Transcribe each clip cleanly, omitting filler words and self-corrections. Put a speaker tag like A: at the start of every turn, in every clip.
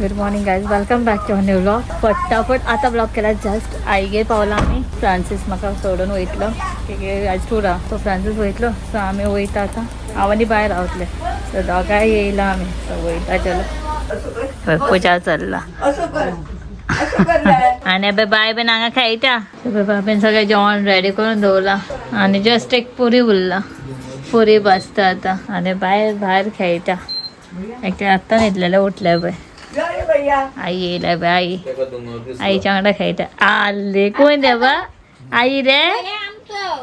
A: Good morning guys, welcome back to new vlog. फटाफट आता vlog केला. जस्ट आईगे पावला आमी. फ्रांसीस म्हाका सोडून वयतलो कित्याक आज टूर आहा, सो फ्रांसीस वयतलो. सो आमी वयता आतां. हांव आनी बाय रावतले. सो दोगांय येयला आमी. सो वयता, चलो. पुजा चल्ला आनी अबे बाय बीन हांगा खेळटा. बाबेन सगळें जेवण रेडी करून दवरला आनी जस्ट एक पुरी उरला, पुरी भाजता आतां. आनी बाय भायर खेळटा. एकटे आत्तां न्हिदलेलें उठलें पळय. आई येयल्या पळय. आई आईच्या वांगडा खेळटा. आले कोण रे बा? आई रे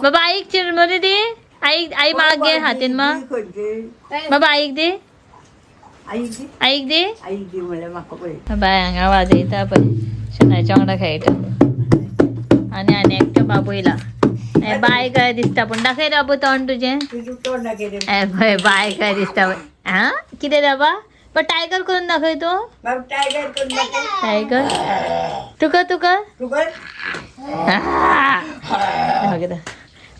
A: बाबा. आईक चिरमुरी दी. आई, आई माग घे हातीन. मग बाबा आईक दी, आईक दी. बाय हांगा वाजयता पळय, शनाच्या वांगडा खेळटा. आनी आनी एकटो बाबू येयला. ए बाय काय दिसता पूण? दाखय बाबू तोंड तुजें. ए पळय, बाय काय दिसता पळय. हा, कितें बाबा? पण टायगर करून दाखय तूं. टायगर तुका तुका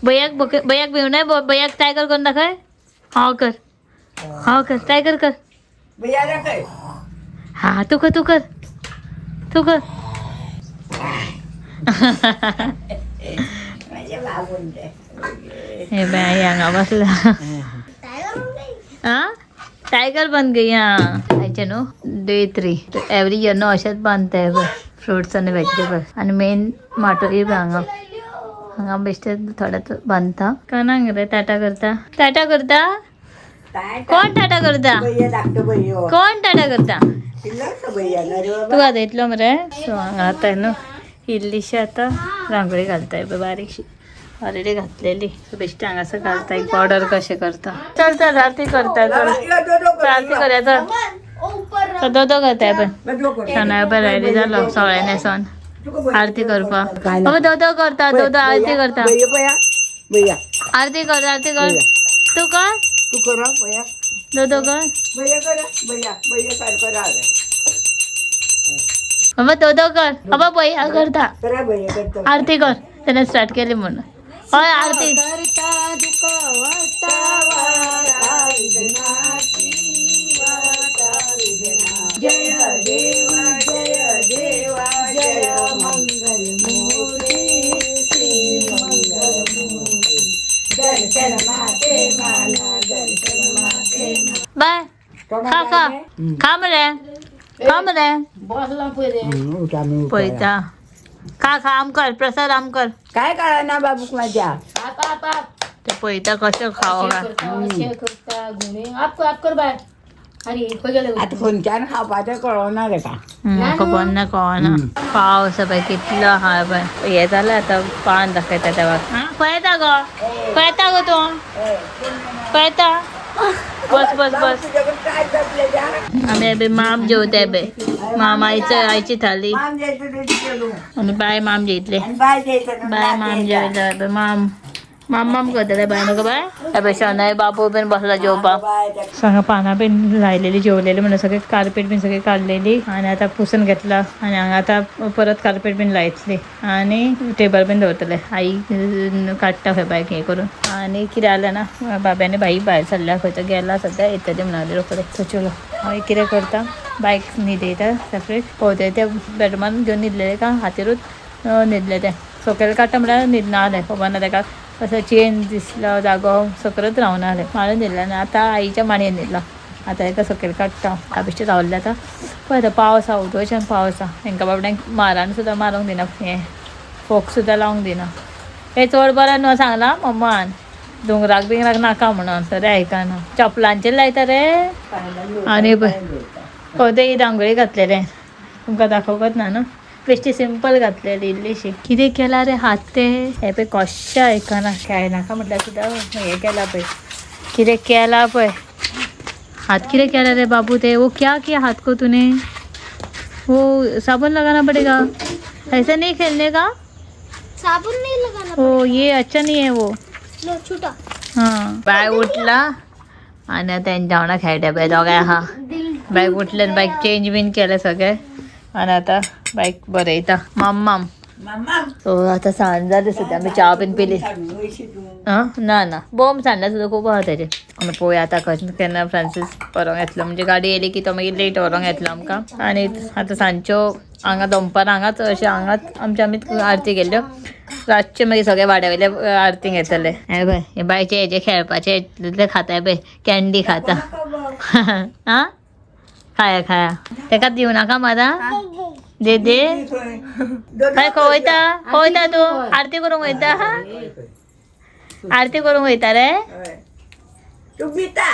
A: बयाक बयाक भिवनाय. बयाक टायगर करून दाखय. हांव कर, हांव कर, टायगर कर. हा, तू कर, तू कर, तू कर. हे बाय हांगा बसला. हा, टायगर बन गई. हा, आयचे न्हू डे 3. एवरी इयर न्हू अशेंच बांदताय पळय, फ्रुट्स आनी वेजिटेबल्स. आनी मेन माटोळी बी हांगा हांगा बेश्टे थोडे बांदता. कोणाक रे टाटा करता? टाटा करता कोण? टाटा करता कोण? टाटा करता तुका जायतलो मरे. सो हांगा आतां न्हू इल्लीशी आतां रांगोळी घालताय पळय, बारीकशी. ऑलरेडी घातलेली. सो बेश्टे हांगासर घालता, एक बॉर्डर कशें करता. चल चल, आरती करता. चल, आरती करया. चल, दोदो करताय पळय. शनाय पळय रेडी जालो सगळें न्हेसोन आरती करपाक. बाबा दोदो करता, दोदो आरती करता. आरती कर, आरती कर, तूं कर. दोदो कर बाबा, दोदो कर बाबा. भया करता, आरती कर. त्याने स्टार्ट केली म्हणून. हय, आरती. बाय, खा खा खा मरे, खा मरे. पळयता, खा खा. आम कर प्रसाद, आम कर.
B: काय कळना बाबूक माझ्या.
A: ते पळयता कशें खावो काय.
B: आता खंयच्यान खावपाचें कळना तेका.
A: खबर ना, कळना. पावस पळय कितलो आहा पळय. हें जालें आतां, पान दाखयता तेवा. पळयता गो, पळयता गो तूं पळयता. बस बस बस. आमी बी माम जेवताय बे. माम आईच, आईची थाली. आनी बाय माम जेयतले. बाय माम जेवयता बे. माम माम माम करतले बाय. नको बाय. हे शनाय बाबू बीन बसला जेवपाक. सगळं पानां बीन लायलेली, जेवलेली म्हणून सगळे कार्पेट बीन सगळे काडलेली आनी आतां पुसून घेतला. आनी हांगा आतां परत कार्पेट बीन लायतली आनी टेबल बीन दवरतले. आई काडटा खंय बायक हें करून. आनी कितें जालें ना, बाब्यानी बाई भायर सरल्या, खंय तो गेला सद्या, येतली म्हणले रोखडे. सो चलो, हांव कितें करता, बायक न्हिदयता सेपरेट. पळोवता त्या बेडरुमान घेवन न्हिदलेलें का हातीरूच न्हिदलें तें. सकयल काडटा म्हळ्यार न्हिदना जालें. खबर ना तेका असो चेंज दिसलो जागो, सकलच रावना जालें, मारून न्हिदलें. आनी आतां आईच्या मांडयेर न्हिदला. आतां हेका सकयल काडटा. हांव बेश्टें रावलें. आतां पळय, आतां पावस आहा, उदोच्यान पावस आहा. हेंकां बाबड्यांक मारान सुद्दां मारूंक दिना, हें फोक सुद्दां लावंक दिना. हें चड बरें न्हू सांगलां मम्मान, दोंगराक बिंगराक नाका म्हणून, तरी आयकना. चपलांचेर लायता रे. आनी पळय पळय ही रांगोळी घातलेलें, तुमकां दाखोवकच ना न्हू. बेश्टी सिंपल घातलेली इल्लीशी. कितें केला रे हात ते? हे पळय कशें आयकना. खेळनाका म्हटल्यार सुद्दां हें केलां पळय. कितें केलां पळय हात, कितें केला रे बाबू ते? वो क्या किया हाथ को तूने? वो साबुन लगाना पड़ेगा, ऐसे नहीं खेलने का.
C: साबुन नहीं लगाना.
A: वो ये अच्छा नहीं है वो.
C: लो छूटा.
A: हां, बाय उठला आणि त्यांच्या वांगडा खेळटा पळय दोगांय. हा, बायक उठले, बायक चेंज बीन केलें सगळें आनी आतां बायक बरयता. माम माम सो आतां सांज जाली सद्या, आमी च्या बीन पिली. आं ना ना बोम सांडला सुद्दां खूब आहा तेजे. आमी पळोवया आतां कशें केन्ना फ्रांसीस व्हरोंक येतलो, म्हणजे गाडी येयली की तो मागीर लेट व्हरोंक येतलो आमकां. आनी आतां सांजच्यो हांगा दनपार हांगाच अशें हांगाच आमच्या आमी आरती केल्ल्यो, रातचे मागीर सगळे वाड्या वयले आरतींक येतले. हे पळय हे बायचे हेजे खेळपाचे तितले खाताय पळय, कॅन्डी खाता. आं खाया खाया, तेका दिवं नाका मारा दे दे. खंय खंय वयता, खंय वयता तूं? आरती करूंक वयता? आरती करूंक वयता रे?
B: तूं बिता.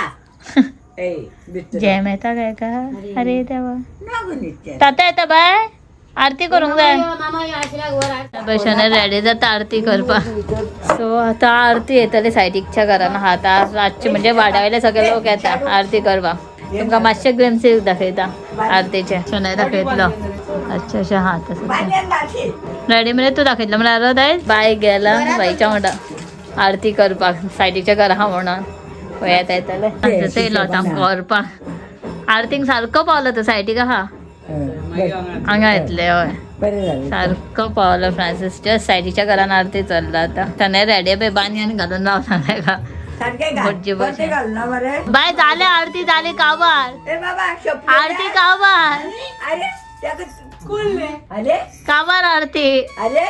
A: जॅम येता काय का? अरे देवा, ताता येता बाय, आरती करूंक जाय. भशेन रेडी जाता आरती करपाक. सो आतां आरती येतली सायडीकच्या घरान आहा. आतां रातचे म्हणजे वाड्या वयले सगळे लोक येता आरती करपाक. तुमकां मातशे ग्लिम्स दाखयता आरतीचे. शनाय दाखयतलो. अच्छा अशें आहा आतां सद्या. रेडी मरे तूं दाखयतलो म्हळ्यार दायज बाय गेला बाईच्या वांगडा आरती करपाक सायडीच्या घरा आहा म्हणून. पळय येता येतले तसं येयलो आतां आमकां व्हरपाक. आरतींक सारको पावलो तो सायडीक आहा हांगा येतले. हय
B: बरें जालें,
A: सारको पावलो फ्रांसीस. जस्ट सायडीच्या घरान आरती चल्ला आतां. ताणें रेडी पळय बानयान घालून रावला ताका.
B: सारकें घाल,
A: भटजी
B: परतें घालना मरे.
A: बाय जालें आरती जाली काबार.
B: ए बाबा
A: आरती काबार.
B: अरे ताका अरे
A: काबार आरती.
B: अरे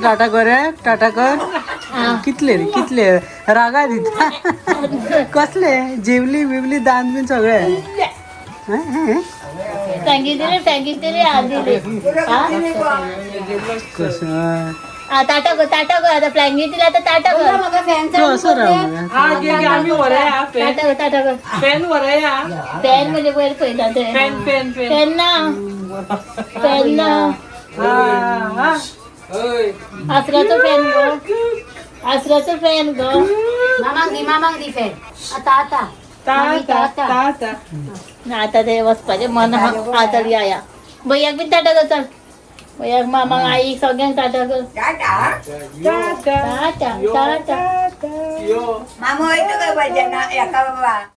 D: टाटा कर रे, टाटा कर. कितले रे, कितले रागा दिता कसले जेवली बिवली दांत बीन सगळे.
A: सांगितले सांगितले आधी.
D: कसं
A: ताटा कर, ताटा कर. आता फ्लँगी दिला आता ताटा कर.
D: तू असं राव मगे.
A: ताटा कर, ताटा कर. फॅन म्हणजे वयर पयला ते फॅन ना, फॅन ना, आसराचो फॅन गो, आसराचो फॅन गो.
C: मामाक दी, मामाक दी फॅन. आता आता आता.
A: ना आता ते वचपाचें मन आहा. आतां या या भैयाक बीन ताटा कर, चल भैयाक मामाक आईक सगळ्यांक ताटा कर.
B: टाटा
A: टाटा टाटा.
B: मामो वयता काय भजना एका बाबा.